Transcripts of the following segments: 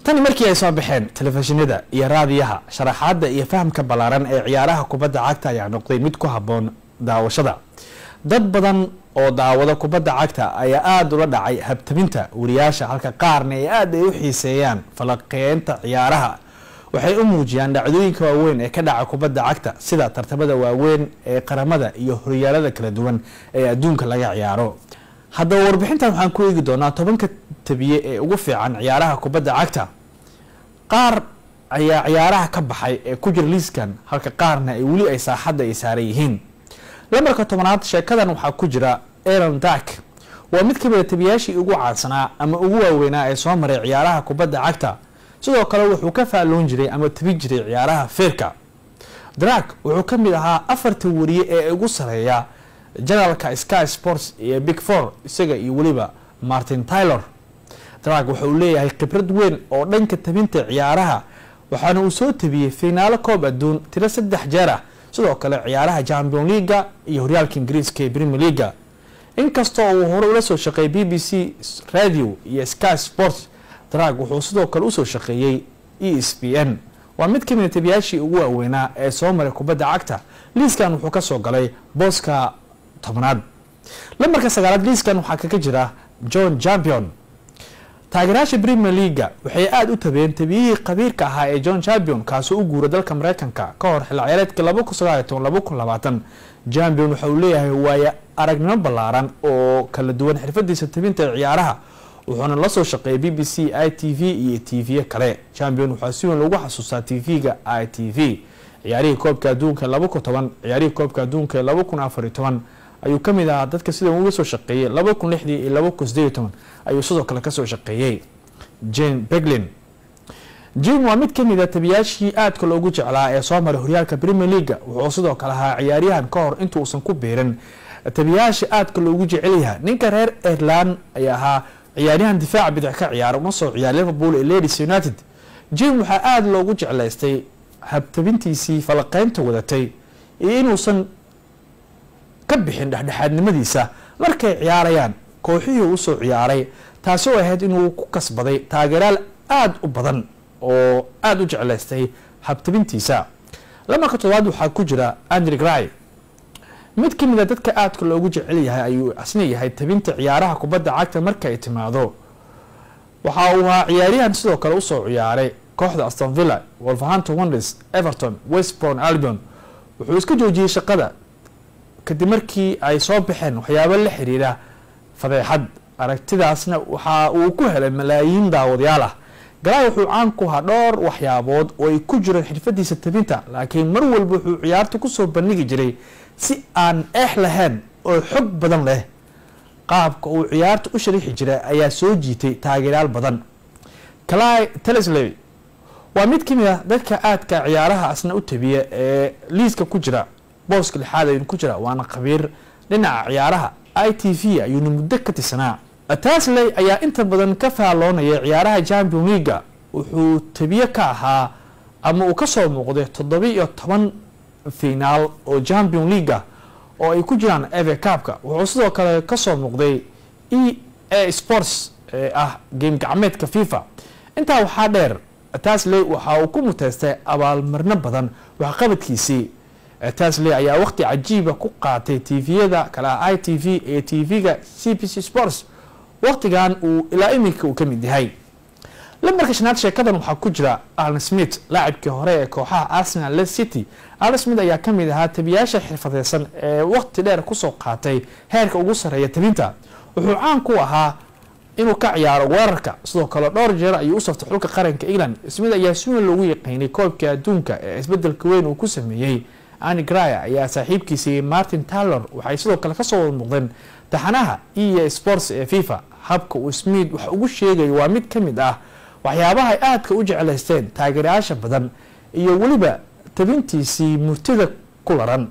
Tani markii ay soo baxeen telefishinada iyo raadiyaha, sharaxaadda iyo fahamka ballaaran ee ciyaaraha kubadda cagta ayaa noqday mid ku habboon daawashada. Dad badan oo daawada kubadda cagta ayaa aada ula dhacay habtabinta wariyaasha, halka qaarna ay aada ay u xiiseeyaan falaqeynta ciyaaraha. Waxay u muujiyaan dhacdooyinka waaweyn ee ka dhaca kubadda cagta, sida tartamada waaweyn ee qaramada iyo horyaalada kala duwan ee adduunka laga ciyaaro. Haddaba warbixintan waxaan ku eegi doonaa 10ka tabiye ee ugu fiican ciyaaraha kubadda cagta. Qaar ayaa ciyaaraha ka baxay ee ku jira liiskan, halka qaarna ay weli ay saaxadda ay saaran yihiin. Lambarka 10aad sheekadan waxaa ku jira Alan Dark. Waa mid kamid a tabiyaashii ugu caansanaa ama ugu waaweynaa ee soo maray ciyaaraha kubadda cagta. Sidoo kale wuxuu ka faalloon jiray ama tabin jiray ciyaaraha feerka. Drak wuxuu ka mid ahaa 4ta wariye ee ugu sareeya janalka Sky Sports iyo Big Four, isaga iyo weliba Martin Taylor. Drak wuxa uu leeyahay khibrad weyn oo dhanka tabinta ciyaaraha, waxaana uu soo tabiyey fiinaalo koob adduun tiro 3 jeer ah, sidoo kale ciyaaraha Champion Leaga iyo horyaalka Ingiriiska ee Premier Leaga. Inkastoo uu hore ula soo shaqeeyay BBC Radio iyo Sky Sports, Drag wuxuu sidoo kale usoo shaqeeyey ESPN. Waa mid kamid a tabiyaashii ugu waaweynaa ee soo maray kubadda cagta. Liiskan wuxuu kasoo galay booska 10aad. Lambarka 9aad liiskan waxaa kaga jira John Champion. Taageerayaasha Premier Leaga waxay aada u tabeen tabiyihii khabiirka ahaa ee John Champion, kaasoo u guura dalka Mareykanka ka hor xilli ciyaareedka 2019 2020. Champion waxa uu leeyahay waayo aragnimo ballaaran oo kala duwan xirfadiisa tabinta ciyaaraha, wuxuuna la soo shaqeeyay BBC, ITV iyo TV kale. Champion waxaa si weyn loogu xasuustaa TV-ga ITV. Ciyaarihii koobka adduunka 2010, ciyaarihii koobka adduunka 2014 ayuu kamid ahaa dadka sida uga soo shaqeeyay. 2006dii iyo 2018 ayuu sidoo kale kasoo shaqeeyey. Jane Beglin. Jim waa mid kamid a tabiyaashii aadka loogu jeclaa ee soo maray horyaalka Premier Leaga. Wuxuu sidoo kale ahaa ciyaaryahan ka hor inta uusan ku biirin tabiyaasha aadka loogu jecelyahay. Ninka reer Ireland ayaa ahaa ciyaaryahan difaaca bidix ka ciyaara, una soo ciyaar Liverpool ee Ladies United. Jim waxaa aada loogu jeclaystay habtabintiisii falaqeynta wadatay iyo inuusan ka bixin dhexdhexaadnimadiisa markay ciyaarayaan kooxihii usoo ciyaaray, taasi oo ahayd inuu ku kasbaday taageeraal aada u badan oo aada u jeclaystay habtabintiisa. Lambarka 7aad waxaa ku jira Andre Gray. Mid kamid a dadka aadka loogu jecel yahay ayuu asna yahay tabinta ciyaaraha kubadda cagta marka ay timaado. Waxa uu ahaa ciyaaryahan sidoo kale usoo ciyaaray kooxda Aston Villa, Wolverhampton Wanderers, Everton, West Brom Albion. Wuxuu iska joojiyey shaqada kadib markii ay soo baxeen waxyaabo la xiriira fadeexad. Aragtidaasna waxa uu ku helay malaayiin daawadayaal ah. Gray wuxuu caan ku ahaa dhowr waxyaabood oo ay ku jireen xirfadiisa tabinta, laakiin mar walba wuxuu ciyaarta kusoo bandhigi jiray si aan eex lahayn oo xog badan leh. Qaabka uu ciyaarta u sharixi jiray ayaa soo jiitay taageerayaal badan. Cly Telesley waa mid kamid ah dadka aadka ciyaaraha asna u tabiya ee liiska ku jira. Booska 6aad ayuuna ku jira, waana khabiir dhinaca ciyaaraha. ITV ayuuna muddo ka tirsanaa. Tasley ayaa inta badan ka faaloonaya ciyaaraha Champion Leaga. Wuxuu tabiye ka ahaa ama uu kasoo muuqday 17 finaal oo Champion Leaga oo ay ku jiraan FA Cupka. Wuxuu sidoo kale kasoo muuqday EA Sports ee ah game gacmeedka FIFA. Intaa waxaa dheer, Tasley waxa uu ku muteystay abaalmarino badan waxqabadkiisii. Tasley ayaa waqti cajiiba ku qaatay TV-yada kale ITV ee TV-ga CBC Sports, waqtigan uu ilaa iminka uu ka mid yahay. Lambarka 5aad sheekadan waxaa ku jira Alan Smith, laacibkii hore ee kooxaha Arsenal, Leicester City. Alan Smith ayaa kamid ahaa tabiyaasha xirfadeysan ee waqti dheer kusoo qaatay heerka ugu sareeya tabinta. Wuxuu caan ku ahaa inuu ka ciyaaro weerarka, sidoo kale dhowr jeer ayuu u saftay xulka qaranka England. Smith ayaa si weyn loogu yaqiinay koobka adduunka ee isbedelka weyn uu ku sameeyey. Andy Gray ayaa saaxiibkiisii Martin Taylor waxay sidoo kale kasoo wada muuqdeen taxanaha EA Sports ee FIFA. Habka uu Smith wax ugu sheegayo waa mid ka mid ah waxyaabaha ay aadka u jeclaysteen taageerayaasha badan iyo weliba tabintiisii murtida ku laran.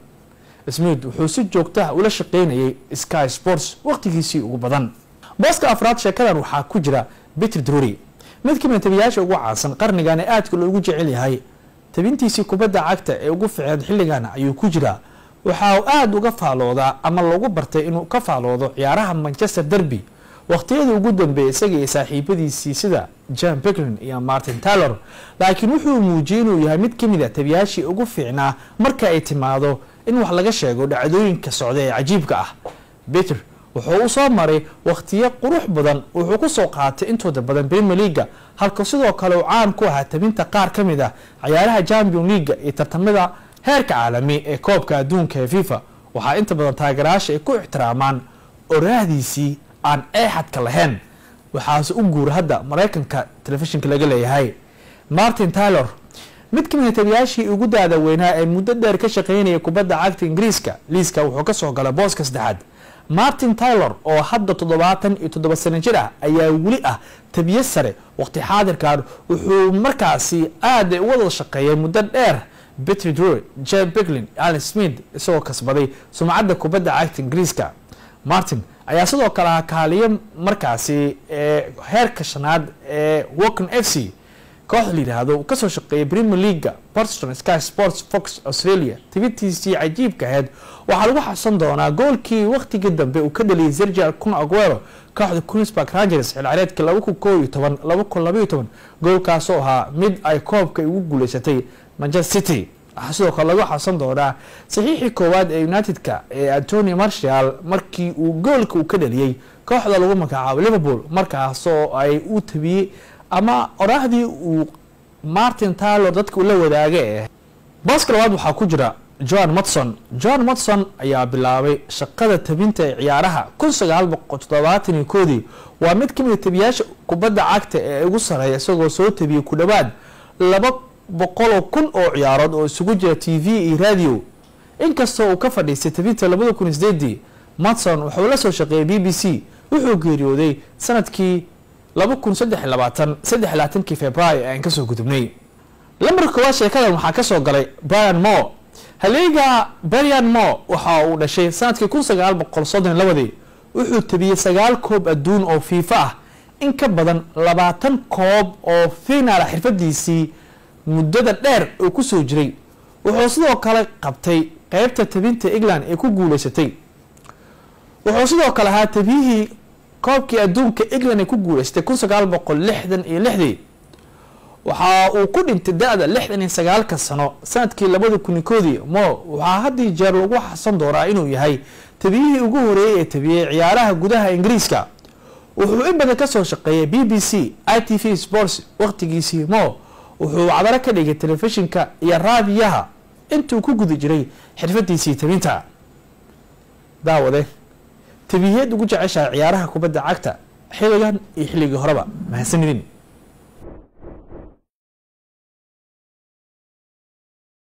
Smith wuxuu si joogtaha ula shaqeynayay Sky Sports waqtigiisii ugu badan. Booska 4aad sheekadan waxaa ku jira Peter Drury, mid kamid tabiyaasha ugu caansan qarnigan ee aadka loogu jecel yahay. Tabintiisii kubadda cagta ee ugu ficeed xilligan ayuu ku jiraa. Waxa uu aada uga faaloodaa ama loogu bartay inuu ka faaloodo ciyaaraha Manchester Derby. waqtiyadii ugu dambeeyay isaga iyo saaxiibadiisii sida John Picklin iyo Martin Taylor, laakiin wuxuu muujiyey inuu yahay mid ka mid a tabiyaashii ugu fiicnaa marka ay timaado in wax laga sheego dhacdooyinka socda ee cajiibka ah. Peter wuxuu u soo maray waqtiyo qurux badan, wuxuu ku soo qaatay intooda badan Premier League, halka sidoo kale uu caan ku ahaa tabinta qaar ka mid ah ciyaaraha Champions League iyo tartamada heerka caalami ee koobka adduunka ee FIFA. Waxaa inta badan taageerayaasha ay ku ixtiraamaan oraahdiisii aan eexadka lahayn. Waxaase u guura hadda Maraykanka telefishinka laga leeyahay. Martin Taylor, mid ka mid a tabiyaashii ugu daada weynaa ee muddo dheer ka shaqeynaya kubadda cagta Ingiriiska, liiska wuxuu kasoo galay booska saddexaad. Martin Taylor oo hadda 77 sano jir ah ayaa weli ah tabiye sare. Waqti xaadirkan wuxuu markaasi aad u wada shaqeeyay muddo dheer Peter Drury, Jeff Bicklin, Alan Smith, isagoo kasbaday sumcadda kubadda cagta Ingiriiska. Martin ayaa sidoo kale ahaa kaaliyo markaasi ee heerka shanaad ee Woking FC kooxda la yidhaahdo, uu kasoo shaqeeyay Premier League, Portston, Sky Sports, Fox Australia. Tibintiisii cajiibka ahayd waxaa lagu xasuusan doonaa goolkii waqtigii dambe uu ka dhaliyay Sergio Kun Aguero kooxda Queens Park Rangers xil ciyaareedkii 2011 2012, goolkaasoo ahaa mid ay koobka ugu guuleysatay Manchester City. Waxaa sidoo kale lagu xasuusan doonaa saxiixii koowaad ee United-ka ee Anthony Martial markii uu goolka uu ka dhaliyey kooxda lagu magacaabo Liverpool, markaasoo ay u tabiyey ama oraahdii uu Martin Taylor dadka ula wadaagay. Booska labaad waxaa ku jira John Motson. John Motson ayaa bilaabay shaqada tabinta ee ciyaaraha 1971-dii. Waa mid kamid a tabiyaasha kubadda cagta ee ugu sareeya, isagoo soo tabiyey ku dhowaad 200,000 oo ciyaarood oo isugu jira TV iyo radio. Inkastoo uu ka fadhiistay tabinta 2008-dii, Motson wuxuu la soo shaqeeyay BBC. Wuxuu geeriyooday sanadkii 2023, 23-kii Februaayo ee aan kasoo gudubnay. Lambarka koowaad sheekadan waxaa kasoo galay Brian Moore. Haleega Brian Moore waxa uu dhashay sanadkii 1932-dii. Wuxuu tabiyey 9 koob adduun oo FIFA ah, in ka badan 20 koob oo finaala xirfadiisii muddada dheer uu kusoo jiray. Wuxuu sidoo kale qabtay qeybta tabinta England ee ku guuleysatay. Wuxuu sidoo kale ahaa tabiyihii koobkii adduunka England ay ku guuleysatay 1966-dii. Waxa uu ku dhintay da-da 69-ka sano sanadkii 2001-dii. Mo waxaa haddii jeer lagu xasan doonaa inuu yahay tabiyihii ugu horeeyay ee tabiyey ciyaaraha gudaha Ingiriiska. Wuxuu in badan kasoo shaqeeyay BBC, ITV Sports. Waqtigiisii Mo wuxuu cadaro ka dhigay telefishinka iyo raadiyaha intuu ku guda jiray xirfadiisii tabinta. Daawade, tabiyeed ugu jeceshahay ciyaaraha kubadda cagta xilligan iyo xilligii horeba? Mahadsanidin.